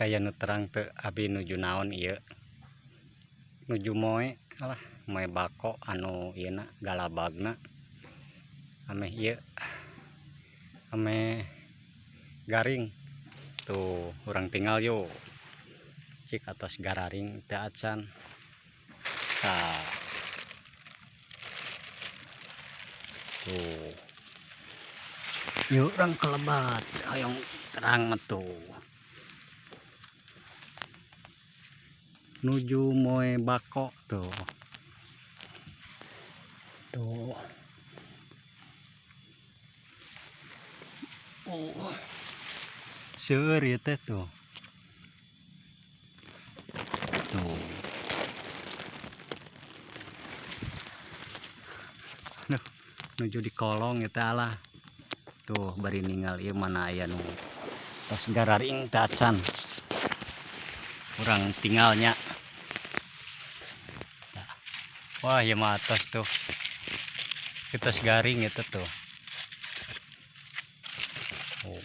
Kaya nu terang teu abi nuju naon ieu, nuju moe lah, moe bako anu ieu na galabagna ameh ieu ameh garing. Tuh urang tinggal yuk, cik atos gararing teu acan. Tah tuh yuk urang kelebat hoyong terang mah tuh nuju moe bako tuh. Tuh oh seueur ieu teh tuh. Tuh aduh nuju di kolong ieu teh alah. Tuh bari ninggal ieu mana aya nu tos gararing teh acan. Urang tinggalnya. Wah ieu mah atos tuh. Kitos garing itu tuh. Oh.